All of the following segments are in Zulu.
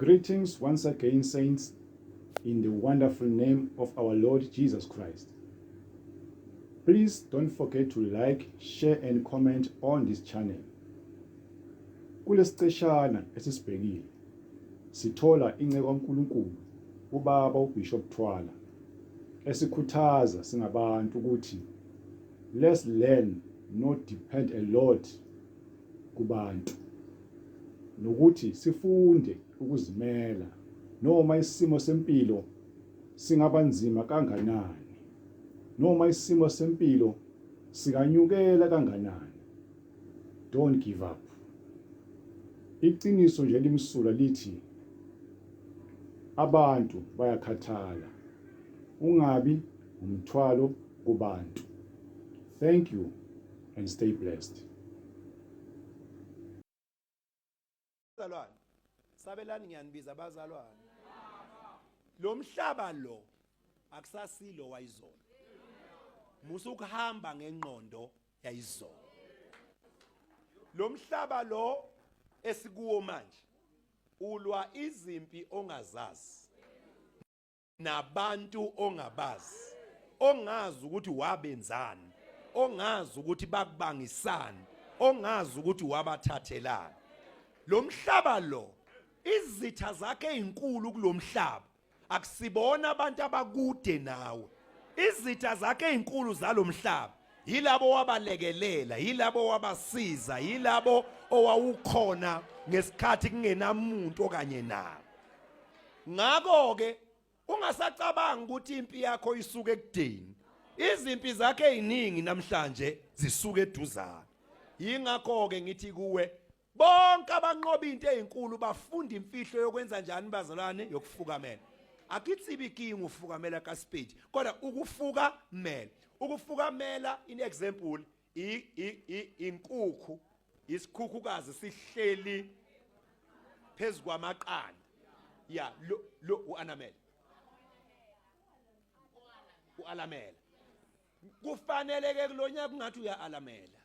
Greetings once again, saints, in the wonderful name of our Lord Jesus Christ. Please don't forget to like, share and comment on this channel. Kulesiceshana esisibhekile, sithola inceku kaNkulunkulu ubaba uBishop Thwala esikhuthaza singabantu ukuthi let's learn not depend a lot kubantu nokuthi sifunde ukuzimela noma isimo sempilo singaba nzima kanganani noma isimo sempilo sikanyukela kanganani. Don't give up. Iqiniso nje limsulwa lithi abantu bayakhathala. Ungabi umthwalo kubantu. Thank you and stay blessed. Bazalwane, sabelani ngiyanibiza abazalwane. Lo mhlaba lo akusasilo wayizolo. Musa ukuhamba ngengqondo yayizolo. Lo mhlaba lo esikuwo manje ulwa izimpi ongazazi. Nabantu ongabazi ongazi ukuthi wabenzani, ongazi ukuthi bakubangisani, ongazi ukuthi wabathathelani. Lo mhlaba lo, izitha zakhe ezinkulu kulomhlaba akusibona abantu abakude nawe. Izitha zakhe ezinkulu zalomhlaba yilabo wabalekelela, yilabo wabasiza, yilabo owawukhona ngesikhathi kungenamuntu okanye nabo. Ngakho-ke ungasacabanga ukuthi impi yakho isuke ekudeni. Izimpi zakhe eziningi namhlanje zisuke eduzane. Yingakho-ke ngithi kuwe bonke abanqoba into ezinkulu bafunda imfihlo yokwenza njani bazalwane yokufukamela. Akitsibi inkinga ufukamela kaSpedi kodwa ukufukamela. Ukufukamela in example inkukhu isikhukhukazi sihleli phezu kwamaqanda ya lo lo uanamela ualamela kufanele ke kulonyaka kungathi uyaalamela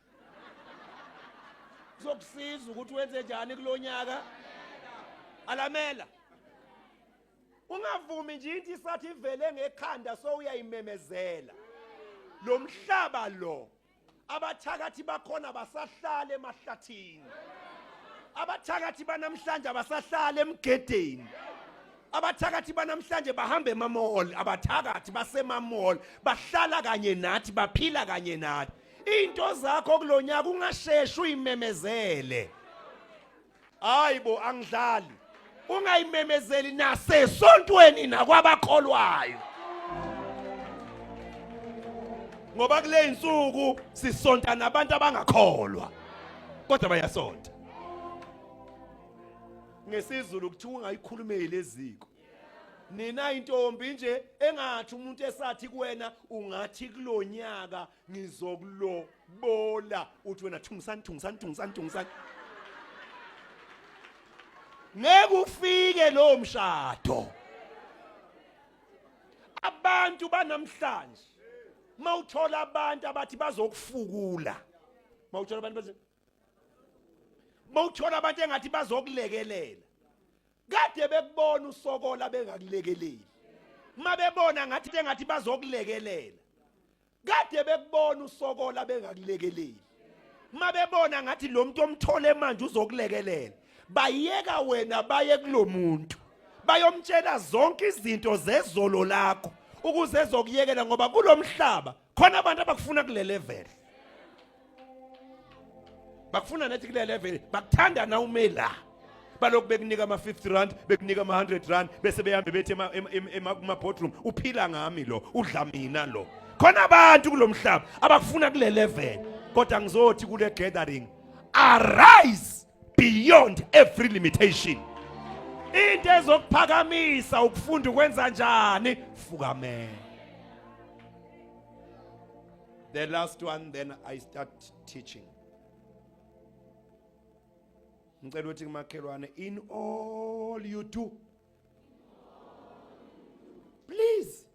kuzokusiza ukuthi wenze njani kulonyaka alamela. Ungavumi nje into isathi ivele ngekhanda so uyayimemezela. Lo mhlaba lo abathakathi bakhona basahlala emahlathini. Abathakathi banamhlanje abasahlala emgedeni. Abathakathi banamhlanje bahamba emamall, abathakathi basemamall bahlala kanye nathi, baphila kanye nathi. Into zakho kulonyaka ungasheshi uyimemezele. Hayi bo, angidlali. Ungayimemezeli nasesontweni nakwabakholwayo. Ngoba kule insuku sisonta nabantu abangakholwa. Kodwa bayasonta. NgesiZulu kuthiwa ungayikhulumeli eziko. Nina intombi nje engathi umuntu esathi kuwena ungathi kulonyaka ngizokulobola uthi wena thungisani thungisani thungisani thungisani ngeke ufike lowo mshado. Abantu banamhlanje mawuthola abantu abathi bazokufukula, mawuthola abantu bathi mawuthola abantu engathi bazokulekelela, kade bekubona usokola bengakulekeleli, mabebona ngathi engathi bazokulekelela, kade bekubona usokola bengakulekeleli, mabebona ngathi lo muntu omthole manje uzokulekelela, bayeka wena baye kulomuntu bayomtshela zonke izinto zezolo lakho ukuze ezokuyekela, ngoba kulomhlaba khona abantu abakufuna kule level, bakufuna nathi kule level, bakuthanda na ume la, balokhu bekunika ama-50 rand, bekunika ama-100 rand, bese behambe bethi kuma-boardroom uphila ngami lo, udla mina lo. Khona abantu kulo mhlaba abakufuna kule level, kodwa ngizothi kule gathering, arise beyond every limitation. Into ezokuphakamisa ukufunda ukwenza njani, fukamela. The last one, then I start teaching. Ngicela ukuthi kumakhelwane, in all you do, please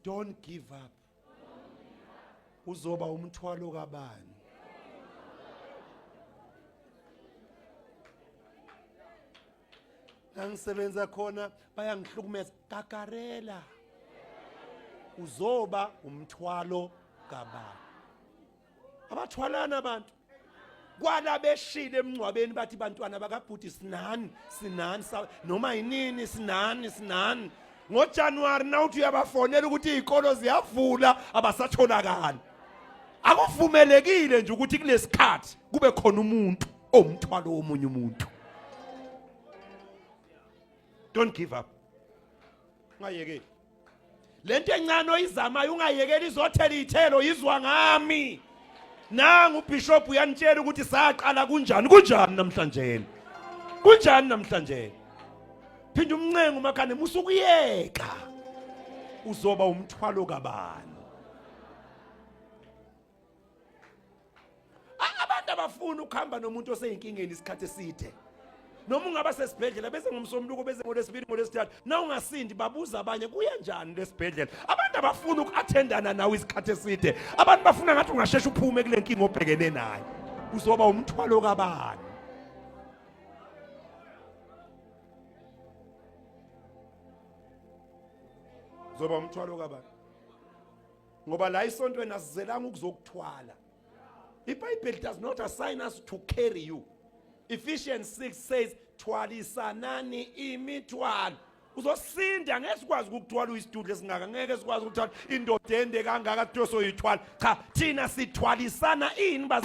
don't give up. Uzoba umthwalo kabani? La ngisebenza khona bayangihlukumeza. Kakarela. Uzoba umthwalo kabani? Abathwalana abantu. Kwala beshile emngcwabeni bathi bantwana bakabhuti sinani sinani noma yinini sinani sinani. NgoJanuary nawuthi uyabafonela ukuthi izikolo ziyavula abasatholakali. Akuvumelekile nje ukuthi kulesikhathi kube khona umuntu owumthwalo womunye umuntu. Don't give up. Ungayekeli. Lento encane oyizamayo ungayekeli izothela ithelo izwa ngami. Nangu uBishop uyanitshela ukuthi saqala kunjani kunjani namhlanje. Kunjani namhlanje? Phinda umncengo umakhane musukuyeka. Uzoba umthwalo kabani? Abantu abafuni ukuhamba nomuntu oseyinkingeni isikhathi eside. Noma ungaba sesibhedlela bese ngomsombuluko bese ngolwesibili ngolwesithathu na ungasindi babuza abanye kuya njani lesibhedlela. Abantu abafuni uku-attendana nawe isikhathi eside. Abantu bafuna ngathi ungasheshe uphume kule nkinga obhekene nayo. Uzoba umthwalo kabani? Uzoba umthwalo kabani? Ngoba la isontweni asizelanga ukuzokuthwala. IBhayibheli does not assign us to carry you. Ephesians 6 says thwalisanani imithwalo. Uzosinda ngeke sikwazi ukukuthwala uyisidudla esingaka, ngeke sikwazi ukuthwala indoda ende kangaka kuthiwe soyithwala. Cha, thina sithwalisana ini baz